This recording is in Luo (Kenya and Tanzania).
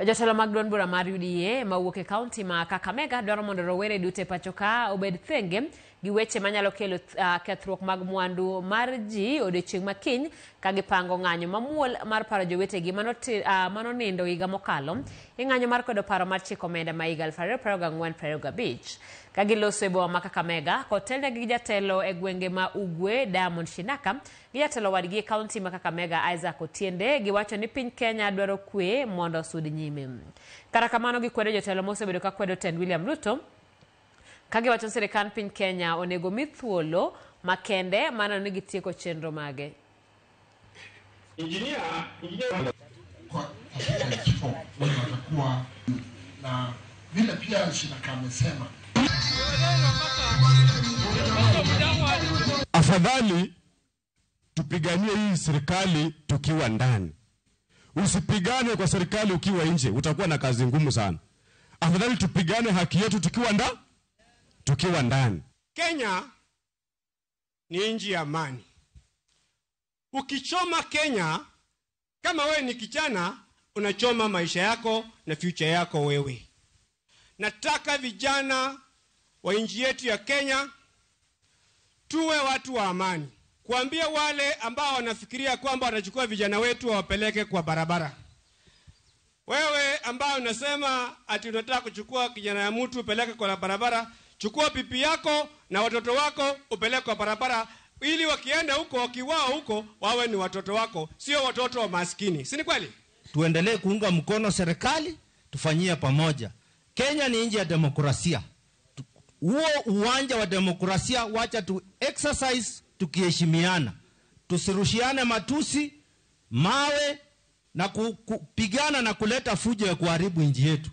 Jotelo mag duond bura mar UDA mawuok e kaunti ma Kakamega dwaro mondo rowere duto e pacho ka obed thenge gi weche manyalo kelo kethruok mag mwandu mar ji odiochieng' ma kiny ka gipango ng'anyo mamuol mar paro jowetegi manonindo higa mokalo e ng'anyo mar kwedo paro mar chiko omenda ma higa 2024-2025. Ka giloso e boma ma Kakamega kotelnegi gi jatelo e gwenge ma Ugwe Diamond Shinaka gi jatelo wadgi e kaunti ma Kakamega Isaac Otiende giwacho ni piny Kenya dwaro kwe mondo osud nyime. Kata kamano gikwedo jotelo mosebedo ka kwedo tend William Ruto ka giwacho ni sirikand piny Kenya onego mi thuolo makende mar neno ni gitieko chenro mage. Engineer, engineer. Kwa katika H4 wenye watakuwa na vile pia Shinaka amesema. Afadhali tupiganie hii serikali tukiwa ndani. Usipigane kwa serikali ukiwa nje, utakuwa na kazi ngumu sana. Afadhali tupigane haki yetu tukiwa ndani. Kenya ni nchi ya amani. Ukichoma Kenya, kama wewe ni kijana, unachoma maisha yako na future yako wewe. Nataka vijana wa nchi yetu ya Kenya tuwe watu wa amani. Kuambia wale ambao wanafikiria kwamba watachukua vijana wetu wawapeleke kwa barabara. Wewe ambao unasema ati unataka kuchukua kijana ya mtu upeleke kwa barabara, chukua pipi yako na watoto wako upeleke kwa barabara, ili wakienda huko, wakiwao huko, wawe ni watoto wako, sio watoto wa maskini. Si ni kweli? Tuendelee kuunga mkono serikali, tufanyie pamoja. Kenya ni nchi ya demokrasia. Huo uwanja wa demokrasia wacha tu exercise tukiheshimiana. Tusirushiane matusi, mawe na kupigana na kuleta fujo ya kuharibu nchi yetu.